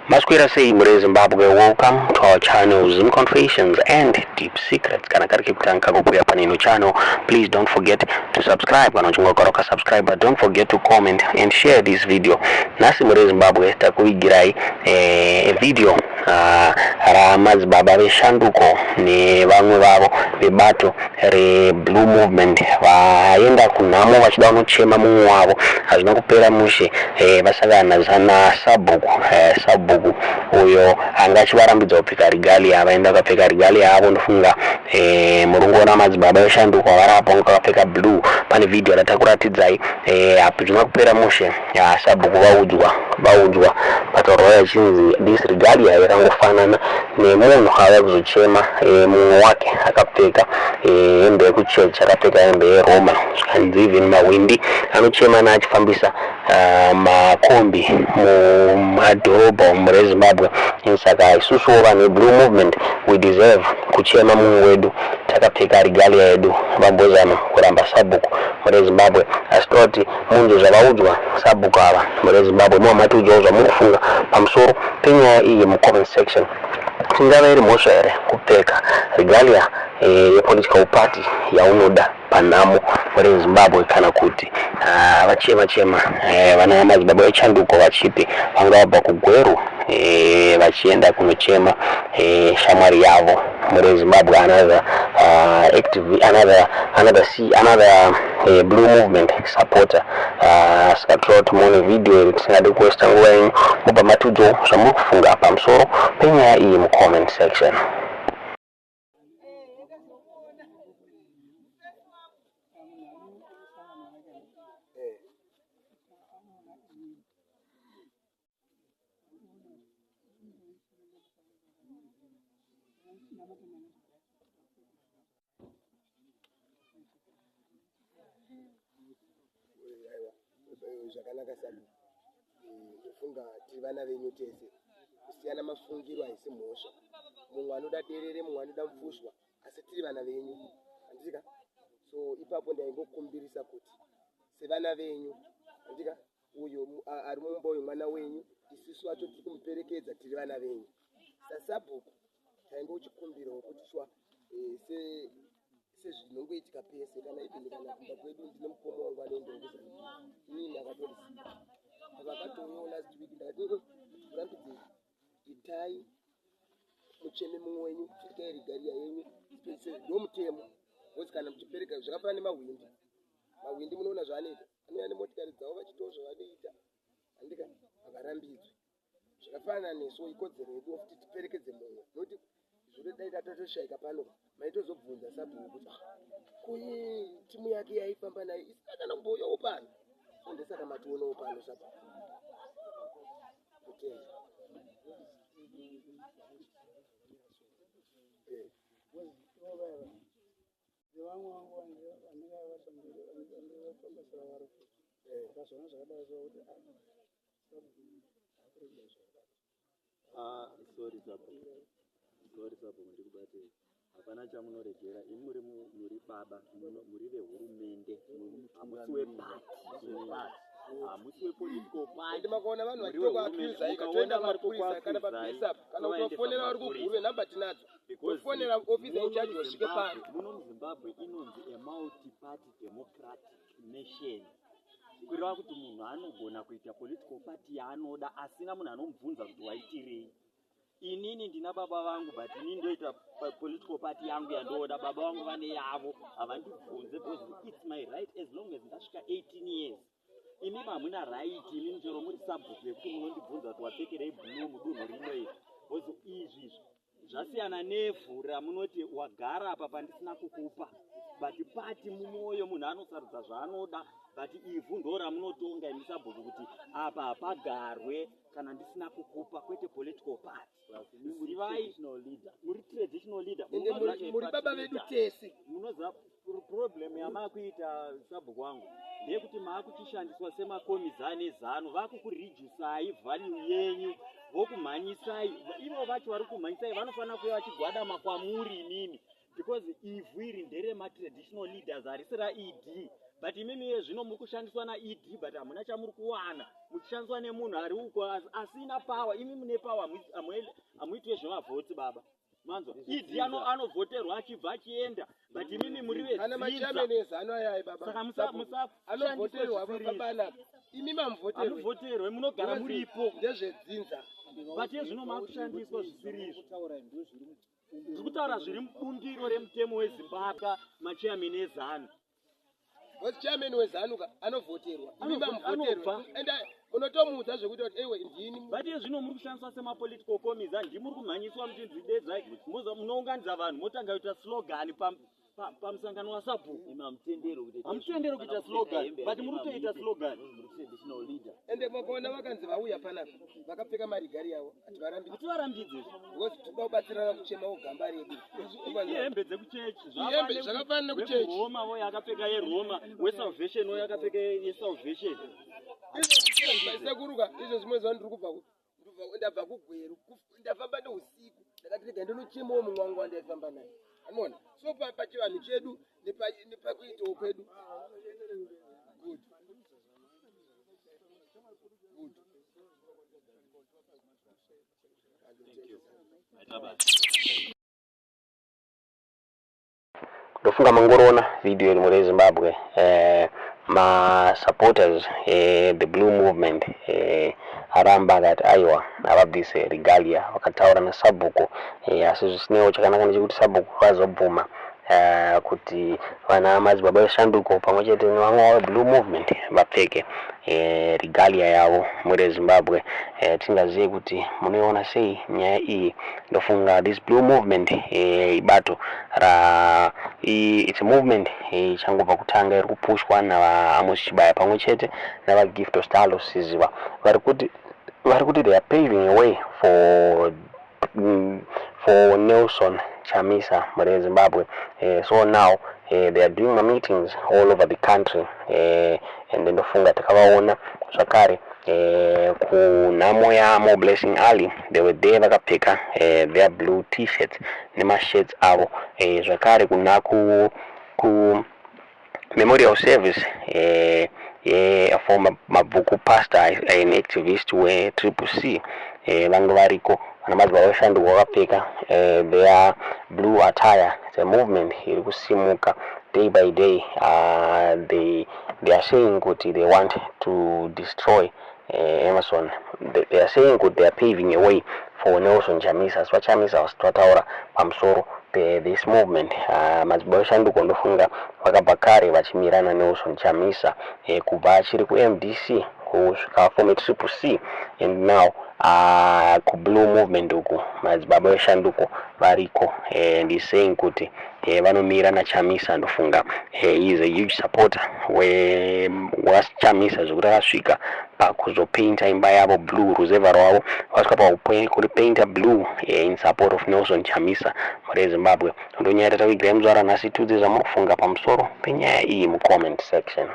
Maswera sei mure Zimbabwe, welcome to our channel Zim Confessions and Deep Secrets. Kana kari kekutanga kako kuuya pane ino channel, please don't forget to subscribe. Kana uchinge wagara ukasubscribe, but don't forget to comment and share this video. Nhasi mure Zimbabwe takuvigirai video ramadzibaba veshanduko nevamwe vavo vebato reBlue Movement vaenda kunhamo vachida kunochema mumwe wavo. Hazvina kupera mushe, vasangana nasabhuku, sabhuku uyo anga achivarambidza kupfeka regalia. Vaenda vakapfeka regalia yavo. Ndofunga muri kuona madzibaba veshanduko variapo, vanga vakapfeka blue. Pane vhidhiyo ratakuratidzai. Hazvina kupera mushe, sabhuku vaudzwa pataurwa vachinzi this regalia yakangofanana nemunhu ava kuzochema mumwe wake akapfeka hembe yekuchechi, akapfeka hembe yeRoma. Zvikanzi even mahwindi anochema achifambisa makombi mumadhorobha mureZimbabwe. Saka isusuwo vanhu veBlue Movement, we deserve kuchema mumwe wedu takapfeka regalia yedu. Vambozama kuramba sabhuku mureZimbabwe, asi toti munzwe zvavaudzwa sabhuku ava mureZimbabwe. Muhamatiudzawo zvamuri kufunga pamusoro penyaya iyi mucomment section. Tingava iri mhosva here kupfeka regalia yepolitical party yaunoda panhamo mureZimbabwe, kana kuti vachema chema vana madzibaba vechanduko vachipi vanga vabva kuGweru vachienda kunochema shamwari yavo mureZimbabwe, another active, another see another Blue Movement supporter? Saka toda kuti muone vhidhiyo iri. Tisingadi kuwesta nguva yenyu, mubva matiudzawo zvamuri kufunga pamusoro penyaya iyi mucomment section. Aiwa, zvakanaka sabu. Ndofunga tiri vana venyu tese. Kusiyana mafungiro haisi mhosva. Mumwe anoda derere, mumwe anoda mufushwa, asi tiri vana venyu, handika? So ipapo ndaingokumbirisa kuti sevana venyu, handika, uyo ari mumba uyu mwana wenyu, isusu vacho tiri kumuperekedza tiri vana venyu. Sasabhuku tainge uchikumbirawo kuti swa sezvinongoitika pese, kana even kana kumba kwedu, ndine mukoma wangu anoendawo kuZANU. Inini akatondisiya, saka akatouyawo last week. Ndakati, kurambidzei, itai mucheme mumwe wenyu, pfekai regalia yenyu, ndo mutemo. Because kana muchipereka, zvakafanana nemahwindi. Mahwindi munoona zvaanoita, anouya nemotikari dzavo vachitawo zvavanoita, handika? Havarambidzwi. Zvakafanana nesu, ikodzero yedu futi tiperekedze mumwe, nokuti zvodai tatoshaika pano, maitozobvunza sabhuku kuti, "Ah, kuye timu yake yaifamba naye isina kana kumbouyawo pano?" So ndosaka mationawo pano, sabhuku. Kutenda. Nevamwe vangu vanenge vafambasira vari vakazoona zvakadai so kuti akuregera zvakadai. Ah, sorry sabhuku, sorry sabhuku, ndikubatei. Hapana chamunoregera. Imi muri baba, muri vehurumende, hamusi wepati, hamusi wepolitical party. Ende makaona vanhu Muri vachitokuaccusai, wehurumende. toenda Mukaona vari kumapurisa kana kukuaccusai, pabesap, kana tovaendesa kutofonera vari kumapurisa. kuGuruve, namba tinadzo. Because Tofonera officer in muno charge wasvike pano. Muno muZimbabwe inonzi a multi-party democratic nation, kureva kuti munhu anogona kuita political party yaanoda asina munhu anomubvunza kuti waitirei. Inini ndina baba vangu, but inini ndoita political party yangu yandoda. Baba vangu vane yavo, havandibvunze because it's my right as long as ndasvika 18 years. Imimi hamuna right, imimi chero muri sabhuku, yekuti munondibvunza kuti wapfekerei blue mudunhu rino iri, because izvi zvasiyana nevhu ramunoti wagara apa pandisina kukupa. But pati mumwoyo munhu anosarudza zvaanoda, but ivhu ndo ramunotonga imi sabhuku kuti apa hapagarwe kana ndisina kukupa, kwete political party. Zivai muri traditional leader. Ende muri baba vedu tese. Munoziva problem yamakuita, sabhuku wangu, ndeyekuti maakuchishandiswa semakomizani eZANU. Vakukurijusai value yenyu, vokumhanyisai. Ivo vacho vari kumhanyisai vanofanira kuva vachigwadama kwamuri imimi, because ivhu iri nderematraditional leaders, harisi raED. But imimi iye zvino muri kushandiswa naED, but hamuna chamuri kuwana, muchishandiswa nemunhu ari uko asina power. Imi mune power, hamuitwe zvemavhoti, baba. Manzwa? ED anovhoterwa achibva achienda, but imimi muri Kana vedzinza. Machairman eZanu ayayi, baba. Saka Anovhoterwa musashandiswe. Papanapa imi mamuvhoterwe. Hamuvhoterwe, munogara muripo. Ndezvedzinza. But iye zvino makushandiswa zvisiri izvo. Ndiri kutaura zviri mubumbiro remutemo weZimbabwe. Machairman eZanu Because chairman weZanu ka anovhoterwa, imi mamuvhoterwe. Anobva. Ende unotomuudza zvekuita kuti ewe ndini. But iye zvino muri kushandiswa semapolitical commies. Handi muri kumhanyiswa muchinzi dedzai, munounganidza vanhu, motanga kuita slogan pamusangano wasabhuku. Hamutenderwi kuita slogan, but muri kutoita slogan. Ende makaona vakanzi vauya panapa vakapfeka maregalia avo, hativarambi. Hativarambidze. Because tinoda kubatsirana kuchemawo gamba redu. Ihembe dzekuchechi. Ihembe, zvakafanana nekuchechi. Roma voyo akapfeka yeRoma, weSalvation voyo akapfeka yeSalvation. Sekuruka izvo zvimwe zuva ndiri kubva ndabva kuGweru, ndafamba neusiku, ndakati rega ndinochemawo mumwe wangu wandaifamba naye. Anoona so pachivanhu chedu nepakuitawo kwedu. Good. Good. Thank you. Ndofunga mangoroona video iri muri Zimbabwe. Masupporters the Blue Movement aramba akati aiwa, havabvise regalia. Vakataura nasabhuku, asi zvisinewo chakanaka ndechekuti sabhuku vazobvuma kuti vana Madzibaba veShanduko pamwe chete nevamwe veBlue Movement vapfeke regalia yavo muri Zimbabwe. Tingazive kuti munoiona sei nyaya iyi. Ndofunga this Blue Movement, ibato ra it's a movement ichangobva kutanga, iri kupushwa navaAmos Chibaya pamwe chete navaGift Ostallos Siziba. Vari kuti they are paving a way for Nelson Chamisa muri Zimbabwe. So now they are doing meetings all over the country, and ndofunga takavaona zvakare kunhamo yaMoreblessing Ali. They were there vakapfeka their blue T-shirts nemashirts avo. Zvakare kuna ku memorial service yeformer Mabvuku pastor and activist weTriple C, vange variko vana Madzibaba veShanduko vakapfeka their blue attire. It's a movement iri kusimuka day by day. They are saying kuti they want to destroy Emerson. They are saying kuti they are paving a way for Nelson Chamisa. Asi vaChamisa vasati vataura pamusoro this movement. Madzibaba veShanduko ndofunga vakabva kare vachimira naNelson Chamisa, kubva achiri kuMDC kusvika form Triple C, and now kuBlue Movement uku Madzibaba veShanduko variko, and is saying kuti vanomira naChamisa. Ndofunga he is a huge supporter waChamisa, zvekuti akasvika pakuzopainta imba yavo blue, ruzevha rwavo vasvika pakuripainta blue in support of Nelson Chamisa muri Zimbabwe. Ndonyaya tatavigirai muzuva ranhasi. Tiudze zvamuri kufunga pamusoro penyaya iyi mucomment section.